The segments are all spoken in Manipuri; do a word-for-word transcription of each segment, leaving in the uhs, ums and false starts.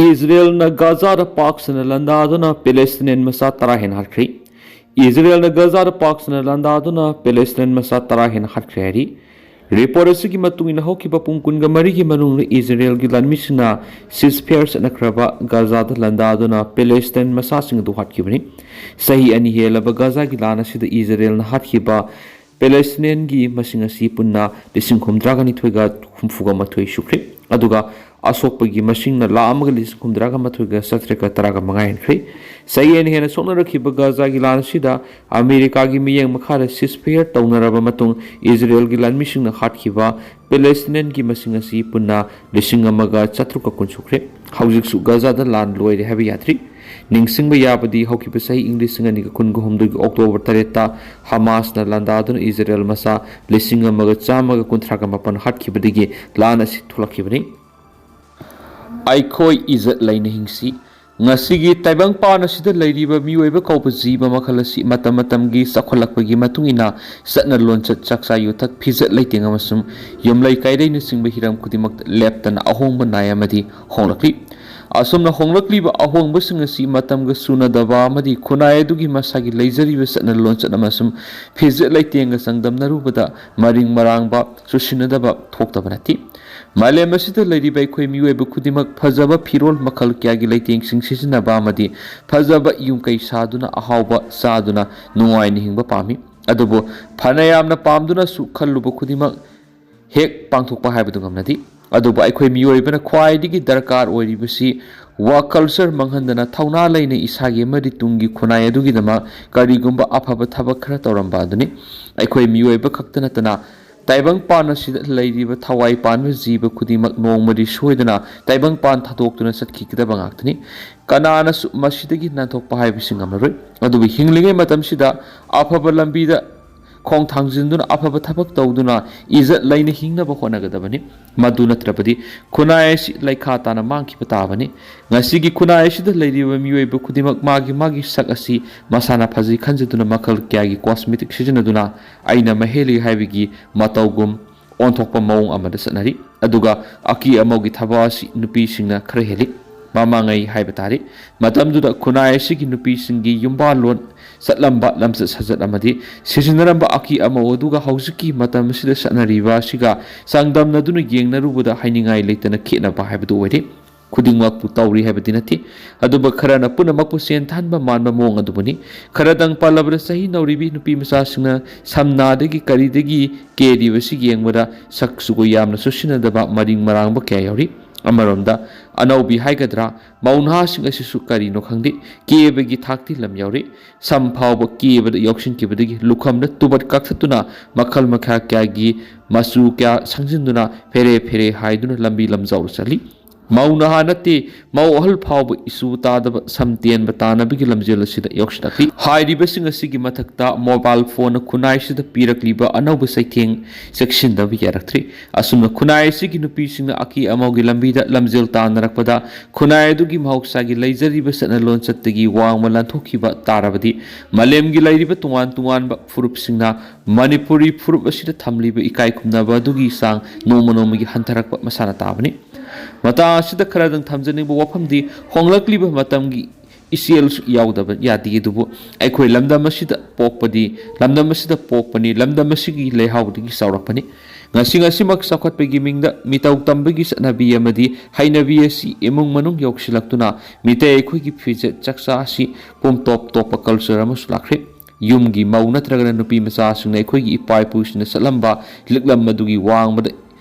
ꯏꯖꯔꯦꯜꯅ ꯒꯥꯖꯥꯗ ꯄꯥꯛ ꯁꯟꯅ ꯂꯥꯟꯗꯥꯗꯨꯅ ꯄꯦꯂꯦꯁꯇꯤꯅꯤꯌꯟ ꯃꯆꯥ ꯇꯔꯥ ꯍꯦꯟꯅ ꯍꯥꯠꯈ꯭ꯔꯦ꯫ ꯏꯖꯔꯦꯜꯅ ꯒꯥꯖꯥꯗ ꯄꯥꯛ ꯁꯟꯅ ꯂꯥꯟꯗꯥꯗꯨꯅ ꯄꯦꯂꯦꯁꯇꯤꯅꯤꯌꯟ ꯃꯆꯥ ꯇꯔꯥ ꯍꯦꯟꯅ ꯍꯥꯠꯈ꯭ꯔꯦ ꯍꯥꯏꯔꯤ꯫ ꯔꯤꯄꯣꯔꯠ ꯑꯁꯤꯒꯤ ꯃꯇꯨꯡ ꯏꯟꯅ ꯍꯧꯈꯤꯕ ꯄꯨꯡ ꯀꯨꯟꯒ ꯃꯔꯤꯒꯤ ꯃꯅꯨꯡꯗ ꯏꯖꯔꯦꯜꯒꯤ ꯂꯥꯟꯃꯤꯁꯤꯡꯅ ceasefire ꯆꯠꯅꯈ꯭ꯔꯕ ꯒꯥꯖꯥꯗ ꯂꯥꯟꯗꯥꯗꯨꯅ ꯄꯦꯂꯦꯁꯇꯤꯅꯤꯌꯟ ꯃꯆꯥꯁꯤꯡ ꯑꯗꯨ ꯍꯥꯠꯈꯤꯕꯅꯤ꯫ ꯆꯍꯤ ꯑꯅꯤ ꯍꯦꯜꯂꯕ ꯒꯥꯖꯥꯒꯤ ꯂꯥꯟ ꯑꯁꯤꯗ ꯏꯖꯔꯦꯜꯅ ꯍꯥꯠꯈꯤꯕ ꯄꯦꯂꯦꯁꯇꯤꯅꯤꯌꯟꯒꯤ ꯃꯁꯤꯡ ꯑꯁꯤ ꯄꯨꯟꯅ ꯂꯤꯁꯤꯡ ꯍꯨꯝꯗ꯭ꯔꯥꯒ ꯅꯤꯊꯣꯏꯒ ꯍꯨꯝꯐꯨꯒ ꯃꯥꯊꯣꯏ ꯁꯨꯈ꯭ꯔꯦ꯫ ꯑꯗꯨꯒ ꯑꯁꯣꯛꯄꯒꯤ ꯃꯁꯤꯡꯅ ꯂꯥꯈ ꯑꯃꯒ ꯂꯤꯁꯤꯡ ꯍꯨꯝꯗ꯭ꯔꯥꯒ ꯃꯥꯊꯣꯏꯒ ꯆꯥꯇ꯭ꯔꯦꯠꯀ ꯇꯔꯥꯒ ꯃꯉꯥ ꯍꯦꯟꯈ꯭ꯔꯦ꯫ ꯆꯌꯦꯠꯅ ꯍꯦꯟꯅ ꯁꯣꯛꯅꯔꯛꯈꯤꯕ ꯒꯥꯖꯥꯒꯤ ꯂꯥꯟ ꯑꯁꯤꯗ ꯑꯃꯦꯔꯤꯀꯥꯒꯤ ꯃꯤꯠꯌꯦꯡ ꯃꯈꯥꯗ ceasefire ꯇꯧꯅꯔꯕ ꯃꯇꯨꯡ ꯏꯖꯔꯦꯜꯒꯤ ꯂꯥꯟꯃꯤꯁꯤꯡꯅ ꯍꯥꯠꯈꯤꯕ ꯄꯦꯂꯦꯁꯇꯤꯅꯤꯌꯟꯒꯤ ꯃꯁꯤꯡ ꯑꯁꯤ ꯄꯨꯟꯅ ꯂꯤꯁꯤꯡ ꯑꯃꯒ ꯆꯥꯇ꯭ꯔꯨꯛꯀ ꯀꯨꯟ ꯁꯨꯈ꯭ꯔꯦ꯫ ꯍꯧꯖꯤꯛꯁꯨ ꯒꯥꯖꯥꯗ ꯂꯥꯟ ꯂꯣꯏꯔꯦ ꯍꯥꯏꯕ ꯌꯥꯗ꯭ꯔꯤ꯫ ꯅꯤꯡꯁꯤꯡꯕ ꯌꯥꯕꯗꯤ ꯍꯧꯈꯤꯕ ꯆꯍꯤ ꯏꯪ ꯂꯤꯁꯤꯡ ꯑꯅꯤꯒ ꯀꯨꯟꯒ ꯍꯨꯝꯗꯣꯏꯒꯤ ꯑꯣꯛꯇꯣꯕꯔ ꯇꯔꯦꯠꯇ ꯍꯃꯥꯁꯅ ꯂꯥꯟꯗꯥꯗꯨꯅ ꯏꯖꯔꯦꯜ ꯃꯆꯥ ꯂꯤꯁꯤꯡ ꯑꯃꯒ ꯆꯥꯝꯃꯒ ꯀꯨꯟꯊ꯭ꯔꯥꯒ ꯃꯥꯄꯟ ꯍꯥꯠꯈꯤꯕꯗꯒꯤ ꯂꯥꯟ ꯑꯁꯤ ꯊꯣꯛꯂꯛꯈꯤꯕꯅꯤ꯫ ꯑꯩꯈꯣꯏ ꯏꯖꯠ ꯂꯩꯅ ꯍꯤꯡꯁꯤ꯫ ꯉꯁꯤꯒꯤ ꯇꯥꯏꯕꯪꯄꯥꯟ ꯑꯁꯤꯗ ꯂꯩꯔꯤꯕ ꯃꯤꯑꯣꯏꯕ ꯀꯧꯕ ꯖꯤꯕ ꯃꯈꯜ ꯑꯁꯤ ꯃꯇꯝ ꯃꯇꯝꯒꯤ ꯆꯥꯎꯈꯠꯂꯛꯄꯒꯤ ꯃꯇꯨꯡ ꯏꯟꯅ ꯆꯠꯅ ꯂꯣꯟꯆꯠ, ꯆꯥꯛꯆꯥ ꯌꯨꯊꯛ, ꯐꯤꯖꯦꯠ ꯂꯩꯇꯦꯡ ꯑꯃꯁꯨꯡ ꯌꯨꯝꯂꯩ ꯀꯩꯔꯩꯅꯆꯤꯡꯕ ꯍꯤꯔꯝ ꯈꯨꯗꯤꯡꯃꯛꯇ ꯂꯦꯞꯇꯅ ꯑꯍꯣꯡꯕ ꯅꯥꯏ ꯑꯃꯗꯤ ꯍꯣꯡꯂꯛꯂꯤ꯫ ꯑꯁꯨꯝꯅ ꯍꯣꯡꯂꯛꯂꯤꯕ ꯑꯍꯣꯡꯕꯁꯤꯡ ꯑꯁꯤ ꯃꯇꯝꯒ ꯆꯨꯅꯗꯕ ꯑꯃꯗꯤ ꯈꯨꯟꯅꯥꯏ ꯑꯗꯨꯒꯤ ꯃꯁꯥꯒꯤ ꯂꯩꯖꯔꯤꯕ ꯆꯠꯅ ꯂꯣꯟꯆꯠ ꯑꯃꯁꯨꯡ ꯐꯤꯖꯦꯠ ꯂꯩꯇꯦꯡꯒ ꯆꯥꯡꯗꯝꯅꯔꯨꯕꯗ ꯃꯔꯤꯡ ꯃꯔꯥꯡꯕ, ꯆꯨꯁꯤꯟꯅꯗꯕ ꯊꯣꯛꯇꯕ ꯅꯠꯇꯦ꯫ ꯃꯥꯂꯦꯝ ꯑꯁꯤꯗ ꯂꯩꯔꯤꯕ ꯑꯩꯈꯣꯏ ꯃꯤꯑꯣꯏꯕ ꯈꯨꯗꯤꯡꯃꯛ ꯐꯖꯕ ꯐꯤꯔꯣꯜ ꯃꯈꯜ ꯀꯌꯥꯒꯤ ꯂꯩꯇꯦꯡꯁꯤꯡ ꯁꯤꯖꯤꯟꯅꯕ ꯑꯃꯗꯤ ꯐꯖꯕ ꯌꯨꯝ ꯀꯩ ꯁꯥꯗꯨꯅ, ꯑꯍꯥꯎꯕ ꯆꯥꯗꯨꯅ ꯅꯨꯡꯉꯥꯏꯅ ꯍꯤꯡꯕ ꯄꯥꯝꯃꯤ꯫ ꯑꯗꯨꯕꯨ ꯐꯅ ꯌꯥꯝꯅ ꯄꯥꯝꯗꯨꯅꯁꯨ ꯈꯜꯂꯨꯕ ꯈꯨꯗꯤꯡꯃꯛ ꯍꯦꯛ ꯄꯥꯡꯊꯣꯛꯄ ꯍꯥꯏꯕꯗꯨ ꯉꯝꯅꯗꯦ꯫ ꯑꯗꯨꯕꯨ ꯑꯩꯈꯣꯏ ꯃꯤꯑꯣꯏꯕꯅ ꯈ꯭ꯋꯥꯏꯗꯒꯤ ꯗꯔꯀꯥꯔ ꯑꯣꯏꯔꯤꯕꯁꯤ work culture ꯃꯥꯡꯍꯟꯗꯅ ꯊꯧꯅꯥ ꯂꯩꯅ ꯏꯁꯥꯒꯤ ꯑꯃꯗꯤ ꯇꯨꯡꯒꯤ ꯈꯨꯟꯅꯥꯏ ꯑꯗꯨꯒꯤꯗꯃꯛ ꯀꯔꯤꯒꯨꯝꯕ ꯑꯐꯕ ꯊꯕꯛ ꯈꯔ ꯇꯧꯔꯝꯕ ꯑꯗꯨꯅꯤ꯫ ꯑꯩꯈꯣꯏ ꯃꯤꯑꯣꯏꯕ ꯈꯛꯇ ꯅꯠꯇꯅ ꯇꯥꯏꯕꯪꯄꯥꯟ ꯑꯁꯤꯗ ꯂꯩꯔꯤꯕ ꯊꯋꯥꯏ ꯄꯥꯟꯕ ꯖꯤꯕ ꯈꯨꯗꯤꯡꯃꯛ ꯅꯣꯡꯃꯗꯤ ꯁꯣꯏꯗꯅ ꯇꯥꯏꯕꯪꯄꯥꯟ ꯊꯥꯗꯣꯛꯇꯨꯅ ꯆꯠꯈꯤꯒꯗꯕ ꯉꯥꯛꯇꯅꯤ꯫ ꯀꯅꯥꯅꯁꯨ ꯃꯁꯤꯗꯒꯤ ꯅꯥꯟꯊꯣꯛꯄ ꯍꯥꯏꯕꯁꯤ ꯉꯝꯂꯔꯣꯏ꯫ ꯑꯗꯨꯕꯨ ꯍꯤꯡꯂꯤꯉꯩ ꯃꯇꯝꯁꯤꯗ ꯑꯐꯕ ꯂꯝꯕꯤꯗ ꯈꯣꯡ ꯊꯥꯡꯖꯤꯟꯗꯨꯅ ꯑꯐꯕ ꯊꯕꯛ ꯇꯧꯗꯨꯅ ꯏꯖꯠ ꯂꯩꯅ ꯍꯤꯡꯅꯕ ꯍꯣꯠꯅꯒꯗꯕꯅꯤ꯫ ꯃꯗꯨ ꯅꯠꯇ꯭ꯔꯕꯗꯤ ꯈꯨꯟꯅꯥꯏ ꯑꯁꯤ ꯂꯩꯈꯥ ꯇꯥꯅ ꯃꯥꯡꯈꯤꯕ ꯇꯥꯕꯅꯤ꯫ ꯉꯁꯤꯒꯤ ꯈꯨꯟꯅꯥꯏ ꯑꯁꯤꯗ ꯂꯩꯔꯤꯕ ꯃꯤꯑꯣꯏꯕ ꯈꯨꯗꯤꯡꯃꯛ ꯃꯥꯒꯤ ꯃꯥꯒꯤ ꯁꯛ ꯑꯁꯤ ꯃꯁꯥꯅ ꯐꯖꯩ ꯈꯟꯖꯗꯨꯅ ꯃꯈꯜ ꯀꯌꯥꯒꯤ cosmetic ꯁꯤꯖꯤꯟꯅꯗꯨꯅ ꯑꯩꯅ ꯃꯍꯦꯜꯂꯤ ꯍꯥꯏꯕꯒꯤ ꯃꯇꯧꯒꯨꯝ ꯑꯣꯟꯊꯣꯛꯄ ꯃꯑꯣꯡ ꯑꯃꯗ ꯆꯠꯅꯔꯤ꯫ ꯑꯗꯨꯒ ꯑꯀꯤ ꯑꯃꯧꯒꯤ ꯊꯕꯛ ꯑꯁꯤ ꯅꯨꯄꯤꯁꯤꯡꯅ ꯈꯔ ꯍꯦꯜꯂꯤ꯫ ꯃꯃꯥꯡꯉꯩ ꯍꯥꯏꯕ ꯇꯥꯔꯦ꯫ ꯃꯇꯝꯗꯨꯗ ꯈꯨꯟꯅꯥꯏ ꯑꯁꯤꯒꯤ ꯅꯨꯄꯤꯁꯤꯡꯒꯤ ꯌꯨꯝꯕꯥꯜꯂꯣꯟ, ꯆꯠꯂꯝꯕ ꯂꯝꯆꯠ ꯁꯥꯖꯠ ꯑꯃꯗꯤ ꯁꯤꯖꯤꯟꯅꯔꯝꯕ ꯑꯀꯤ ꯑꯃꯧ ꯑꯗꯨꯒ ꯍꯧꯖꯤꯛꯀꯤ ꯃꯇꯝ ꯑꯁꯤꯗ ꯆꯠꯅꯔꯤꯕ ꯑꯁꯤꯒ ꯆꯥꯡꯗꯝꯅꯗꯨꯅ ꯌꯦꯡꯅꯔꯨꯕꯗ ꯍꯥꯏꯅꯤꯡꯉꯥꯏ ꯂꯩꯇꯅ ꯈꯦꯠꯅꯕ ꯍꯥꯏꯕꯗꯨ ꯑꯣꯏꯔꯦ꯫ ꯈꯨꯗꯤꯡꯃꯛꯄꯨ ꯇꯧꯔꯤ ꯍꯥꯏꯕꯗꯤ ꯅꯠꯇꯦ, ꯑꯗꯨꯕꯨ ꯈꯔꯅ ꯄꯨꯝꯅꯃꯛꯄꯨ ꯆꯦꯟꯊꯍꯟꯕ ꯃꯥꯟꯕ ꯃꯑꯣꯡ ꯑꯗꯨꯕꯨꯅꯤ꯫ ꯈꯔꯗꯪ ꯄꯜꯂꯕꯗ, ꯆꯍꯤ ꯅꯧꯔꯤꯕꯤ ꯅꯨꯄꯤ ꯃꯆꯥꯁꯤꯡꯅ ꯁꯝꯅꯥꯗꯒꯤ ꯀꯔꯤꯗꯒꯤ ꯀꯦꯔꯤꯕꯁꯤ ꯌꯦꯡꯕꯗ ꯁꯛ ꯆꯨꯒ ꯌꯥꯝꯅ ꯆꯨꯁꯤꯟꯅꯗꯕ, ꯃꯔꯤꯡ ꯃꯔꯥꯡꯕ ꯀꯌꯥ ꯌꯥꯎꯔꯤ꯫ ꯑꯃꯔꯣꯝꯗ, ꯑꯅꯧꯕꯤ ꯍꯥꯏꯒꯗ꯭ꯔꯥ, ꯃꯧ ꯅꯍꯥꯁꯤꯡ ꯑꯁꯤꯁꯨ ꯀꯔꯤꯅꯣ ꯈꯪꯗꯦ, ꯀꯦꯕꯒꯤ ꯊꯥꯛꯇꯤ ꯂꯝ ꯌꯥꯎꯔꯤ꯫ ꯁꯝ ꯐꯥꯎꯕ ꯀꯦꯕꯗ ꯌꯥꯎꯁꯤꯟꯈꯤꯕꯗꯒꯤ ꯂꯨꯈꯝꯗ ꯇꯨꯕꯠ ꯀꯛꯊꯠꯇꯨꯅ ꯃꯈꯜ ꯃꯈꯥ ꯀꯌꯥꯒꯤ ꯃꯆꯨ ꯀꯌꯥ ꯁꯪꯖꯤꯟꯗꯨꯅ ꯐꯦꯔꯦ ꯐꯦꯔꯦ ꯍꯥꯏꯗꯨꯅ ꯂꯝꯕꯤ ꯂꯝꯖꯥꯎꯗ ꯆꯠꯂꯤ꯫ ꯃꯧ ꯅꯍꯥ ꯅꯠꯇꯦ, ꯃꯧ ꯑꯍꯜ ꯐꯥꯎꯕ ꯏꯆꯨ ꯇꯥꯗꯕ ꯁꯝ ꯇꯦꯟꯕ ꯇꯥꯅꯕꯒꯤ ꯂꯝꯖꯦꯜ ꯑꯁꯤꯗ ꯌꯥꯎꯁꯤꯜꯂꯛꯂꯤ꯫ ꯍꯥꯏꯔꯤꯕꯁꯤꯡ ꯑꯁꯤꯒꯤ ꯃꯊꯛꯇ ꯃꯣꯕꯥꯏꯜ ꯐꯣꯟꯅ ꯈꯨꯟꯅꯥꯏꯁꯤꯗ ꯄꯤꯔꯛꯂꯤꯕ ꯑꯅꯧꯕ ꯆꯩꯊꯦꯡ ꯆꯦꯛꯁꯤꯟꯗꯕ ꯌꯥꯔꯛꯇ꯭ꯔꯤ꯫ ꯑꯁꯨꯝꯅ ꯈꯨꯟꯅꯥꯏ ꯑꯁꯤꯒꯤ ꯅꯨꯄꯤꯁꯤꯡꯅ ꯑꯀꯤ ꯑꯃꯧꯒꯤ ꯂꯝꯕꯤꯗ ꯂꯝꯖꯦꯜ ꯇꯥꯟꯅꯔꯛꯄꯗ ꯈꯨꯟꯅꯥꯏ ꯑꯗꯨꯒꯤ ꯃꯍꯧꯁꯥꯒꯤ ꯂꯩꯖꯔꯤꯕ ꯆꯠꯅ ꯂꯣꯟꯆꯠꯇꯒꯤ ꯋꯥꯡꯃ ꯂꯥꯟꯊꯣꯛꯈꯤꯕ ꯇꯥꯔꯕꯗꯤ ꯃꯥꯂꯦꯝꯒꯤ ꯂꯩꯔꯤꯕ ꯇꯣꯉꯥꯟ ꯇꯣꯉꯥꯟꯕ ꯐꯨꯔꯨꯞꯁꯤꯡꯅ ꯃꯅꯤꯄꯨꯔꯤ ꯐꯨꯔꯨꯞ ꯑꯁꯤꯗ ꯊꯝꯂꯤꯕ ꯏꯀꯥꯏ ꯈꯨꯝꯅꯕ ꯑꯗꯨꯒꯤ ꯆꯥꯡ ꯅꯣꯡꯃ ꯅꯣꯡꯃꯒꯤ ꯍꯟꯊꯔꯛꯄ ꯃꯁꯥꯅ ꯇꯥꯕꯅꯤ꯫ ꯃꯇꯥꯡ ꯑꯁꯤꯗ ꯈꯔꯗꯪ ꯊꯝꯖꯅꯤꯡꯕ ꯋꯥꯐꯝꯗꯤ, ꯍꯣꯡꯂꯛꯂꯤꯕ ꯃꯇꯝꯒꯤ ꯏꯆꯦꯜꯁꯨ ꯌꯥꯎꯗꯕ ꯌꯥꯗꯦ, ꯑꯗꯨꯕꯨ ꯑꯩꯈꯣꯏ ꯂꯝꯗꯝ ꯑꯁꯤꯗ ꯄꯣꯛꯄꯗꯤ, ꯂꯝꯗꯝ ꯑꯁꯤꯗ ꯄꯣꯛꯄꯅꯤ, ꯂꯝꯗꯝ ꯑꯁꯤꯒꯤ ꯂꯩꯍꯥꯎꯗꯒꯤ ꯆꯥꯎꯔꯛꯄꯅꯤ꯫ ꯉꯁꯤ ꯉꯁꯤꯃꯛ ꯆꯥꯎꯈꯠꯄꯒꯤ ꯃꯤꯡꯗ ꯃꯤꯇꯧ ꯇꯝꯕꯒꯤ ꯆꯠꯅꯕꯤ ꯑꯃꯗꯤ ꯍꯩꯅꯕꯤ ꯑꯁꯤ ꯏꯃꯨꯡ ꯃꯅꯨꯡ ꯌꯧꯁꯤꯜꯂꯛꯇꯨꯅ ꯃꯤꯇꯩ ꯑꯩꯈꯣꯏꯒꯤ ꯐꯤꯖꯦꯠ ꯆꯛꯆꯥ ꯑꯁꯤ ꯄꯨꯝꯇꯣꯞ ꯇꯣꯞꯄ ꯀꯜꯆꯔ ꯑꯃꯁꯨ ꯂꯥꯛꯈ꯭ꯔꯦ꯫ ꯌꯨꯝꯒꯤ ꯃꯧ ꯅꯠꯇ꯭ꯔꯒꯅ ꯅꯨꯄꯤ ꯃꯆꯥꯁꯤꯡꯅ ꯑꯩꯈꯣꯏꯒꯤ ꯏꯄꯥ ꯏꯄꯨꯁꯤꯡꯅ ꯆꯠꯂꯝꯕ ꯂꯤꯛꯂꯝ ꯑꯗꯨꯒꯤ ꯋꯥꯡꯃꯗ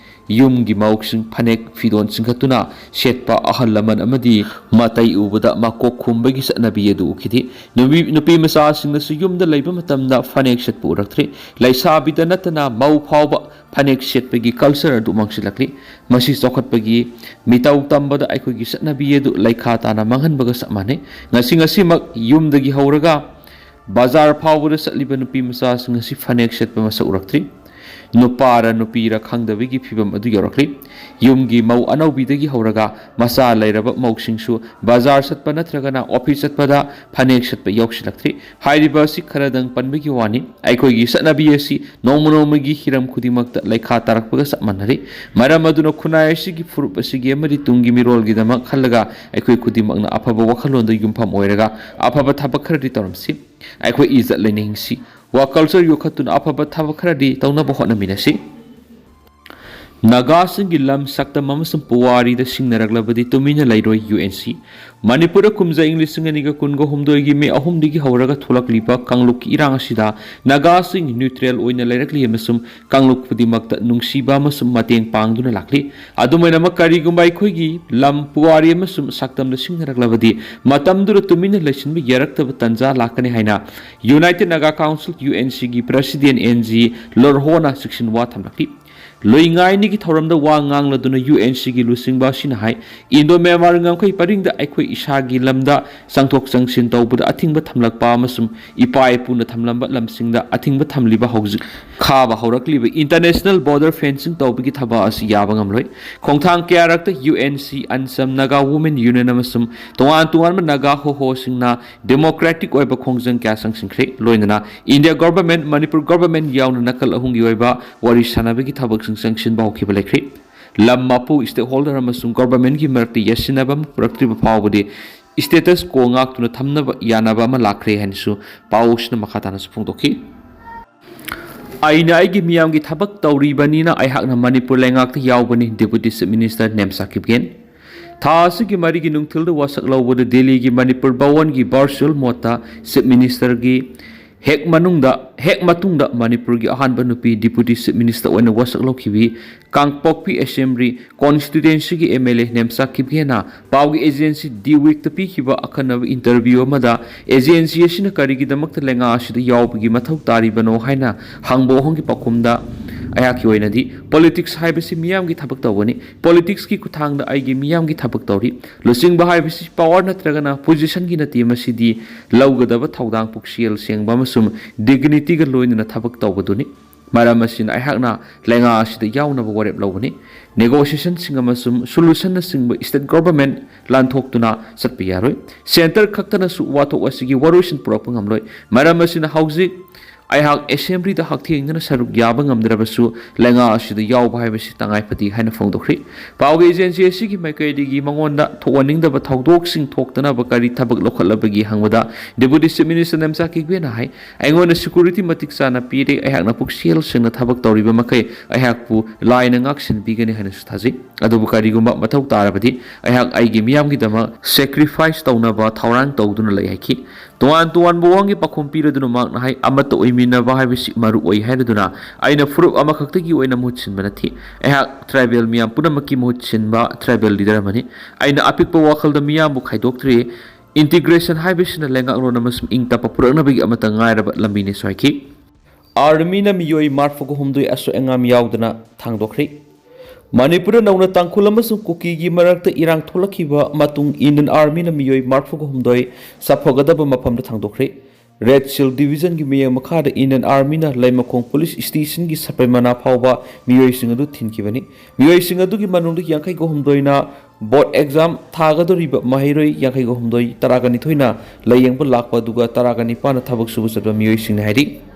ꯌꯨꯝꯒꯤ ꯃꯧꯁꯤꯡ ꯐꯅꯦꯛ ꯐꯤꯗꯣꯟ ꯆꯤꯡꯈꯠꯇꯨꯅ ꯁꯦꯠꯄ, ꯑꯍꯜ ꯂꯃꯟ ꯑꯃꯗꯤ ꯃꯇꯩ ꯎꯕꯗ ꯃꯀꯣꯛ ꯈꯨꯝꯕꯒꯤ ꯆꯠꯅꯕꯤ ꯑꯗꯨ ꯎꯈꯤꯗꯦ꯫ ꯅꯨꯄꯤ, ꯅꯨꯄꯤ ꯃꯆꯥꯁꯤꯡꯅꯁꯨ ꯌꯨꯝꯗ ꯂꯩꯕ ꯃꯇꯝꯗ ꯐꯅꯦꯛ ꯁꯦꯠꯄ ꯎꯔꯛꯇ꯭ꯔꯦ꯫ ꯂꯩꯁꯥꯕꯤꯗ ꯅꯠꯇꯅ ꯃꯧ ꯐꯥꯎꯕ ꯐꯅꯦꯛ ꯁꯦꯠꯄꯒꯤ ꯀꯜꯆꯔ ꯑꯗꯨ ꯃꯥꯡꯁꯤꯜꯂꯛꯂꯤ꯫ ꯃꯁꯤ ꯆꯥꯎꯈꯠꯄꯒꯤ ꯃꯤꯇꯧ ꯇꯝꯕꯗ ꯑꯩꯈꯣꯏꯒꯤ ꯆꯠꯅꯕꯤ ꯑꯗꯨ ꯂꯩꯈꯥ ꯇꯥꯅ ꯃꯥꯡꯍꯟꯕꯒ ꯆꯞ ꯃꯥꯟꯅꯩ꯫ ꯉꯁꯤ ꯉꯁꯤꯃꯛ ꯌꯨꯝꯗꯒꯤ ꯍꯧꯔꯒ ꯕꯖꯥꯔ ꯐꯥꯎꯕꯗ ꯆꯠꯂꯤꯕ ꯅꯨꯄꯤ ꯃꯆꯥꯁꯤꯡ ꯑꯁꯤ ꯐꯅꯦꯛ ꯁꯦꯠꯄ ꯃꯁꯛ ꯎꯔꯛꯇ꯭ꯔꯤ꯫ ꯅꯨꯄꯥꯔ ꯅꯨꯄꯤꯔ ꯈꯪꯗꯕꯒꯤ ꯐꯤꯕꯝ ꯑꯗꯨ ꯌꯧꯔꯛꯂꯤ꯫ ꯌꯨꯝꯒꯤ ꯃꯧ ꯑꯅꯧꯕꯤꯗꯒꯤ ꯍꯧꯔꯒ ꯃꯆꯥ ꯂꯩꯔꯕ ꯃꯧꯁꯤꯡꯁꯨ ꯕꯖꯥꯔ ꯆꯠꯄ ꯅꯠꯇ꯭ꯔꯒꯅ ꯑꯣꯐꯤꯁ ꯆꯠꯄꯗ ꯐꯅꯦꯛ ꯁꯦꯠꯄ ꯌꯥꯎꯁꯤꯜꯂꯛꯇ꯭ꯔꯤ꯫ ꯍꯥꯏꯔꯤꯕ ꯑꯁꯤ ꯈꯔꯗꯪ ꯄꯟꯕꯒꯤ ꯋꯥꯅꯤ꯫ ꯑꯩꯈꯣꯏꯒꯤ ꯆꯠꯅꯕꯤ ꯑꯁꯤ ꯅꯣꯡꯃ ꯅꯣꯡꯃꯒꯤ ꯍꯤꯔꯝ ꯈꯨꯗꯤꯡꯃꯛꯇ ꯂꯩꯈꯥ ꯇꯥꯔꯛꯄꯒ ꯆꯞ ꯃꯥꯟꯅꯔꯤ꯫ ꯃꯔꯝ ꯑꯗꯨꯅ ꯈꯨꯟꯅꯥꯏ ꯑꯁꯤꯒꯤ ꯐꯨꯔꯨꯞ ꯑꯁꯤꯒꯤ ꯑꯃꯗꯤ ꯇꯨꯡꯒꯤ ꯃꯤꯔꯣꯜꯒꯤꯗꯃꯛ ꯈꯜꯂꯒ ꯑꯩꯈꯣꯏ ꯈꯨꯗꯤꯡꯃꯛꯅ ꯑꯐꯕ ꯋꯥꯈꯜꯂꯣꯟꯗ ꯌꯨꯝꯐꯝ ꯑꯣꯏꯔꯒ ꯑꯐꯕ ꯊꯕꯛ ꯈꯔꯗꯤ ꯇꯧꯔꯝꯁꯤ꯫ ꯑꯩꯈꯣꯏ ꯏꯖꯠ ꯂꯩꯅꯤꯡꯁꯤ꯫ ꯋꯥ ꯀꯜꯆꯔ ꯌꯣꯛꯈꯠꯇꯨꯅ ꯑꯐꯕ ꯊꯕꯛ ꯈꯔꯗꯤ ꯇꯧꯅꯕ ꯍꯣꯠꯅꯃꯤꯟꯅꯁꯤ꯫ ꯅꯥꯒꯥꯁꯤꯡꯒꯤ ꯂꯝ, ꯁꯛꯇꯝ ꯑꯃꯁꯨꯡ ꯄꯨꯋꯥꯔꯤꯗ ꯁꯤꯡꯅꯔꯛꯂꯕꯗꯤ ꯇꯨꯃꯤꯟꯅ ꯂꯩꯔꯣꯏ ꯌꯨ ꯑꯦꯟ ꯁꯤ꯫ ꯃꯅꯤꯄꯨꯔꯗ ꯀꯨꯝꯖꯥ ꯏꯪ ꯂꯤꯁꯤꯡ ꯑꯅꯤꯒ ꯀꯨꯟꯒ ꯍꯨꯝꯗꯣꯏꯒꯤ ꯃꯦ ꯑꯍꯨꯝꯗꯒꯤ ꯍꯧꯔꯒ ꯊꯣꯛꯂꯛꯂꯤꯕ ꯀꯥꯡꯂꯨꯞꯀꯤ ꯏꯔꯥꯡ ꯑꯁꯤꯗ ꯅꯥꯒꯥꯁꯤꯡ ꯅ꯭ꯌꯨꯇ꯭ꯔꯦꯜ ꯑꯣꯏꯅ ꯂꯩꯔꯛꯂꯤ ꯑꯃꯁꯨꯡ ꯀꯥꯡꯂꯨꯞ ꯈꯨꯗꯤꯡꯃꯛꯇ ꯅꯨꯡꯁꯤꯕ ꯑꯃꯁꯨꯡ ꯃꯇꯦꯡ ꯄꯥꯡꯗꯨꯅ ꯂꯥꯛꯂꯤ꯫ ꯑꯗꯨꯃꯥꯏꯅꯃꯛ ꯀꯔꯤꯒꯨꯝꯕ ꯑꯩꯈꯣꯏꯒꯤ ꯂꯝ, ꯄꯨꯋꯥꯔꯤ ꯑꯃꯁꯨꯡ ꯁꯛꯇꯝꯗ ꯁꯤꯡꯅꯔꯛꯂꯕꯗꯤ ꯃꯇꯝꯗꯨꯗ ꯇꯨꯃꯤꯟꯅ ꯂꯩꯁꯤꯟꯕ ꯌꯥꯔꯛꯇꯕ ꯇꯥꯟꯖꯥ ꯂꯥꯛꯀꯅꯤ ꯍꯥꯏꯅ United Naga Council, U N ꯁꯤꯒꯤ ꯄ꯭ꯔꯁꯤꯗꯦꯟ ꯑꯦꯟ ꯖꯤ ꯂꯣꯔꯍꯣꯅ ꯆꯦꯛꯁꯤꯟ ꯋꯥ ꯊꯝꯂꯛꯂꯤ꯫ ꯂꯣꯏꯉꯥꯏꯅꯤꯒꯤ ꯊꯧꯔꯝꯗ ꯋꯥ ꯉꯥꯡꯂꯗꯨꯅ ꯌꯨ ꯑꯦꯟ ꯁꯤꯒꯤ ꯂꯨꯆꯤꯡꯕ ꯑꯁꯤꯅ ꯍꯥꯏ, ꯏꯟꯗꯣ ꯃ꯭ꯌꯥꯟꯃꯥꯔ ꯉꯝꯈꯩ ꯄꯔꯤꯡꯗ ꯑꯩꯈꯣꯏ ꯏꯁꯥꯒꯤ ꯂꯝꯗ ꯆꯪꯊꯣꯛ ꯆꯪꯁꯤꯟ ꯇꯧꯕꯗ ꯑꯊꯤꯡꯕ ꯊꯝꯂꯛꯄ ꯑꯃꯁꯨꯡ ꯏꯄꯥ ꯏꯄꯨꯅ ꯊꯝꯂꯝꯕ ꯂꯝꯁꯤꯡꯗ ꯑꯊꯤꯡꯕ ꯊꯝꯂꯤꯕ ꯍꯧꯖꯤꯛ ꯈꯥꯕ ꯍꯧꯔꯛꯂꯤꯕ international border fencing ꯇꯧꯕꯒꯤ ꯊꯕꯛ ꯑꯁꯤ ꯌꯥꯕ ꯉꯝꯂꯣꯏ꯫ ꯈꯣꯡꯊꯥꯡ ꯀꯌꯥꯔꯛꯇ U N C, ꯑꯟꯁꯝ, Naga women union ꯑꯃꯁꯨꯡ ꯇꯣꯉꯥꯟ ꯇꯣꯉꯥꯟꯕ ꯅꯥꯒꯥ ꯍꯣꯍꯣꯁꯤꯡꯅ democratic ꯑꯣꯏꯕ ꯈꯣꯡꯖꯪ ꯀꯌꯥ ꯆꯪꯁꯤꯟꯈ꯭ꯔꯦ꯫ ꯂꯣꯏꯅꯅ ꯏꯟꯗꯤꯌꯥ ꯒꯣꯚꯔꯟꯃꯦꯟꯠ, ꯃꯅꯤꯄꯨꯔ ꯒꯣꯚꯔꯟꯃꯦꯟꯠ ꯌꯥꯎꯅ ꯅꯥꯀꯜ ꯑꯍꯨꯝꯒꯤ ꯑꯣꯏꯕ ꯋꯥꯔꯤ ꯁꯥꯅꯕꯒꯤ ꯊꯕꯛꯁꯤꯡ ꯆꯪꯁꯤꯟꯕ ꯍꯧꯈꯤꯕ ꯂꯩꯈ꯭ꯔꯦ꯫ ꯂꯝ ꯃꯄꯨ, stakeholder ꯑꯃꯁꯨꯡ ꯒꯣꯚꯔꯟꯃꯦꯟꯠꯀꯤ ꯃꯔꯛꯇ ꯌꯥꯁꯤꯟꯅꯕ ꯑꯃ ꯄꯨꯔꯛꯇ꯭ꯔꯤꯕ ꯐꯥꯎꯕꯗꯤ status quo ꯉꯥꯛꯇꯨꯅ ꯊꯝꯅꯕ ꯌꯥꯅꯕ ꯑꯃ ꯂꯥꯛꯈ꯭ꯔꯦ ꯍꯥꯏꯅꯁꯨ ꯄꯥꯎꯁꯤꯅ ꯃꯈꯥ ꯇꯥꯅꯁꯨ ꯐꯣꯡꯗꯣꯛꯈꯤ꯫ ꯑꯩꯅ ꯑꯩꯒꯤ ꯃꯤꯌꯥꯝꯒꯤ ꯊꯕꯛ ꯇꯧꯔꯤꯕꯅꯤꯅ ꯑꯩꯍꯥꯛꯅ ꯃꯅꯤꯄꯨꯔ ꯂꯩꯉꯥꯛꯇ ꯌꯥꯎꯕꯅꯤ, Deputy Chief Minister Nemcha Kipgen. ꯊꯥ ꯑꯁꯤꯒꯤ ꯃꯔꯤꯒꯤ ꯅꯨꯡꯊꯤꯜꯗ ꯋꯥꯁꯛ ꯂꯧꯕꯗ ꯗꯤꯜꯂꯤꯒꯤ ꯃꯅꯤꯄꯨꯔ ꯚꯋꯟꯒꯤ virtual mode ꯇ Chief Minister ꯒꯤ ꯍꯦꯛ ꯃꯅꯨꯡꯗ, ꯍꯦꯛ ꯃꯇꯨꯡꯗ ꯃꯅꯤꯄꯨꯔꯒꯤ ꯑꯍꯥꯟꯕ ꯅꯨꯄꯤ Deputy Chief Minister ꯑꯣꯏꯅ ꯋꯥꯁꯛ ꯂꯧꯈꯤꯕꯤ ꯀꯥꯡꯄꯣꯛꯄꯤ Assembly Constituency ꯒꯤ M L A ꯅꯦꯝꯆꯥ ꯀꯤꯞꯒꯦꯟꯅ ꯄꯥꯎꯒꯤ agency The Week ꯇ ꯄꯤꯈꯤꯕ ꯑꯈꯟꯅꯕ interview ꯑꯃꯗ agency ꯑꯁꯤꯅ ꯀꯔꯤꯒꯤꯗꯃꯛꯇ ꯂꯩꯉꯥꯛ ꯑꯁꯤꯗ ꯌꯥꯎꯕꯒꯤ ꯃꯊꯧ ꯇꯥꯔꯤꯕꯅꯣ ꯍꯥꯏꯅ ꯍꯪꯕ ꯋꯥꯍꯪꯒꯤ ꯄꯥꯎꯈꯨꯝꯗ, ꯑꯩꯍꯥꯛꯀꯤ ꯑꯣꯏꯅꯗꯤ politics ꯍꯥꯏꯕꯁꯤ ꯃꯤꯌꯥꯝꯒꯤ ꯊꯕꯛ ꯇꯧꯕꯅꯤ, politics ꯀꯤ ꯈꯨꯠꯊꯥꯡꯗ ꯑꯩꯒꯤ ꯃꯤꯌꯥꯝꯒꯤ ꯊꯕꯛ ꯇꯧꯔꯤ꯫ ꯂꯨꯆꯤꯡꯕ ꯍꯥꯏꯕꯁꯤ power ꯅꯠꯇ꯭ꯔꯒꯅ position ꯒꯤ ꯅꯠꯇꯦ, ꯃꯁꯤꯗꯤ ꯂꯧꯒꯗꯕ ꯊꯧꯗꯥꯡ ꯄꯨꯛꯆꯦꯜ ꯁꯦꯡꯕ ꯑꯃꯁꯨꯡ dignity ꯒ ꯂꯣꯏꯅꯅ ꯊꯕꯛ ꯇꯧꯕꯗꯨꯅꯤ꯫ ꯃꯔꯝ ꯑꯁꯤꯅ ꯑꯩꯍꯥꯛꯅ ꯂꯩꯉꯥꯛ ꯑꯁꯤꯗ ꯌꯥꯎꯅꯕ ꯋꯥꯔꯦꯞ ꯂꯧꯕꯅꯤ꯫ ꯅꯦꯒꯣꯁꯤꯌꯦꯁꯟꯁꯤꯡ ꯑꯃꯁꯨꯡ ꯁꯣꯂꯨꯁꯟꯅꯆꯤꯡꯕ ꯁ꯭ꯇꯦꯠ ꯒꯣꯚꯔꯟꯃꯦꯟꯠ ꯂꯥꯟꯊꯣꯛꯇꯨꯅ ꯆꯠꯄ ꯌꯥꯔꯣꯏ꯫ ꯁꯦꯟꯇꯔ ꯈꯛꯇꯅꯁꯨ ꯋꯥꯊꯣꯛ ꯑꯁꯤꯒꯤ ꯋꯥꯔꯣꯏꯁꯤꯟ ꯄꯨꯔꯛꯄ ꯉꯝꯂꯣꯏ꯫ ꯃꯔꯝ ꯑꯁꯤꯅ ꯍꯧꯖꯤꯛ ꯑꯩꯍꯥꯛ ꯑꯦꯁꯦꯝꯕ꯭ꯂꯤꯗ ꯍꯛꯊꯦꯡꯅꯅ ꯁꯔꯨꯛ ꯌꯥꯕ ꯉꯝꯗ꯭ꯔꯕꯁꯨ ꯂꯩꯉꯥꯛ ꯑꯁꯤꯗ ꯌꯥꯎꯕ ꯍꯥꯏꯕꯁꯤ ꯇꯉꯥꯏ ꯐꯗꯦ ꯍꯥꯏꯅ ꯐꯣꯡꯗꯣꯛꯈ꯭ꯔꯤ꯫ ꯄꯥꯎꯒꯤ ꯑꯦꯖꯦꯟꯁꯤ ꯑꯁꯤꯒꯤ ꯃꯥꯏꯀꯩꯗꯒꯤ ꯃꯉꯣꯟꯗ ꯊꯣꯛꯍꯟꯅꯤꯡꯗꯕ ꯊꯧꯗꯣꯛꯁꯤꯡ ꯊꯣꯛꯇꯅꯕ ꯀꯔꯤ ꯊꯕꯛ ꯂꯧꯈꯠꯂꯕꯒꯦ ꯍꯪꯕꯗ Deputy Chief Minister ꯅꯦꯝꯆꯥ ꯀꯤꯛꯕꯦꯅ ꯍꯥꯏ, "ꯑꯩꯉꯣꯟꯗ ꯁꯦꯀ꯭ꯌꯨꯔꯤꯇꯤ ꯃꯇꯤꯛ ꯆꯥꯅ ꯄꯤꯔꯦ, ꯑꯩꯍꯥꯛꯅ ꯄꯨꯛꯆꯦꯜ ꯁꯦꯡꯅ ꯊꯕꯛ ꯇꯧꯔꯤꯕ ꯃꯈꯩ ꯑꯩꯍꯥꯛꯄꯨ ꯂꯥꯏꯅ ꯉꯥꯛꯁꯦꯟꯕꯤꯒꯅꯤ ꯍꯥꯏꯅꯁꯨ ꯊꯥꯖꯩ꯫ ꯑꯗꯨꯕꯨ ꯀꯔꯤꯒꯨꯝꯕ ꯃꯊꯧ ꯇꯥꯔꯕꯗꯤ ꯑꯩꯍꯥꯛ ꯑꯩꯒꯤ ꯃꯤꯌꯥꯝꯒꯤꯗꯃꯛ ꯁꯦꯀ꯭ꯔꯤꯐꯥꯏꯁ ꯇꯧꯅꯕ ꯊꯧꯔꯥꯡ ꯇꯧꯗꯨꯅ ꯂꯩ" ꯍꯥꯏꯈꯤ꯫ ꯇꯣꯉꯥꯟ ꯇꯣꯉꯥꯟꯕ ꯋꯥꯍꯪꯒꯤ ꯄꯥꯎꯈꯨꯝ ꯄꯤꯔꯗꯨꯅ ꯃꯍꯥꯛꯅ ꯍꯥꯏ, "ꯑꯃꯠꯇ ꯑꯣꯏꯃꯤꯟꯅꯕ ꯍꯥꯏꯕꯁꯤ ꯃꯔꯨ ꯑꯣꯏ ꯍꯥꯏꯔꯗꯨꯅ ꯑꯩꯅ ꯐꯨꯔꯨꯞ ꯑꯃꯈꯛꯇꯒꯤ ꯑꯣꯏꯅ ꯃꯍꯨꯠ ꯁꯤꯟꯕ ꯅꯠꯇꯦ꯫ ꯑꯩꯍꯥꯛ ꯇ꯭ꯔꯥꯏꯕꯦꯜ ꯃꯤꯌꯥꯝ ꯄꯨꯝꯅꯃꯛꯀꯤ ꯃꯍꯨꯠ ꯁꯤꯟꯕ ꯇ꯭ꯔꯥꯏꯕꯦꯜ ꯂꯤꯗꯔ ꯑꯃꯅꯤ꯫ ꯑꯩꯅ ꯑꯄꯤꯛꯄ ꯋꯥꯈꯜꯗ ꯃꯤꯌꯥꯝꯕꯨ ꯈꯥꯏꯗꯣꯛꯇ꯭ꯔꯤ꯫ ꯏꯟꯇꯤꯒ꯭ꯔꯦꯁꯟ ꯍꯥꯏꯕꯁꯤꯅ ꯂꯩꯉꯥꯛꯂꯣꯟ ꯑꯃꯁꯨꯡ ꯏꯪ ꯇꯞꯄ ꯄꯨꯔꯛꯅꯕꯒꯤ ꯑꯃꯠꯇ ꯉꯥꯏꯔꯕ ꯂꯝꯕꯤꯅꯤꯁꯨ" ꯍꯥꯏꯈꯤ꯫ ꯑꯥꯔꯃꯤꯅ ꯃꯤꯑꯣꯏ ꯃꯔꯤꯐꯨꯒ ꯍꯨꯝꯗꯣꯏ ꯑꯁꯣꯏ ꯑꯉꯥꯝ ꯌꯥꯎꯗꯅ ꯊꯥꯡꯗꯣꯛꯈ꯭ꯔꯤ꯫ ꯃꯅꯤꯄꯨꯔꯗ ꯅꯧꯅ ꯇꯥꯡꯈꯨꯜ ꯑꯃꯁꯨꯡ ꯀꯨꯀꯤꯒꯤ ꯃꯔꯛꯇ ꯏꯔꯥꯡ ꯊꯣꯛꯂꯛꯈꯤꯕ ꯃꯇꯨꯡ ꯏꯟꯗꯨꯅ ꯑꯥꯔꯃꯤꯅ ꯃꯤꯑꯣꯏ ꯃꯔꯤꯐꯨꯒ ꯍꯨꯝꯗꯣꯏ ꯁꯥꯐꯒꯗꯕ ꯃꯐꯝꯗ ꯊꯥꯡꯗꯣꯛꯈ꯭ꯔꯤ꯫ ꯔꯦꯗ ꯁꯤꯜ ꯗꯤꯕꯤꯖꯟꯒꯤ ꯃꯤꯠꯌꯦꯡ ꯃꯈꯥꯗ ꯏꯟꯗꯤꯌꯟ ꯑꯥꯔꯃꯤꯅ ꯂꯩꯃꯈꯣꯡ ꯄꯨꯂꯤꯁ ꯁ꯭ꯇꯦꯁꯟꯒꯤ ꯁꯄꯔꯤ ꯃꯅꯥ ꯐꯥꯎꯕ ꯃꯤꯑꯣꯏꯁꯤꯡ ꯑꯗꯨ ꯊꯤꯟꯈꯤꯕꯅꯤ꯫ ꯃꯤꯑꯣꯏꯁꯤꯡ ꯑꯗꯨꯒꯤ ꯃꯅꯨꯡꯗ ꯌꯥꯡꯈꯩꯒ ꯍꯨꯝꯗꯣꯏꯅ ꯕꯣꯔꯗ ꯑꯦꯛꯖꯥꯝ ꯊꯥꯒꯗꯧꯔꯤꯕ ꯃꯍꯩꯔꯣꯏ ꯌꯥꯡꯈꯩꯒ ꯍꯨꯝꯗꯣꯏ, ꯇꯔꯥꯒ ꯅꯤꯊꯣꯏꯅ ꯂꯥꯏꯌꯦꯡꯕ ꯂꯥꯛꯄ, ꯑꯗꯨꯒ ꯇꯔꯥꯒ ꯅꯤꯄꯥꯟꯅ ꯊꯕꯛ ꯁꯨꯕ ꯆꯠꯄ ꯃꯤꯑꯣꯏꯁꯤꯡꯅꯤ ꯍꯥꯏꯔꯤ꯫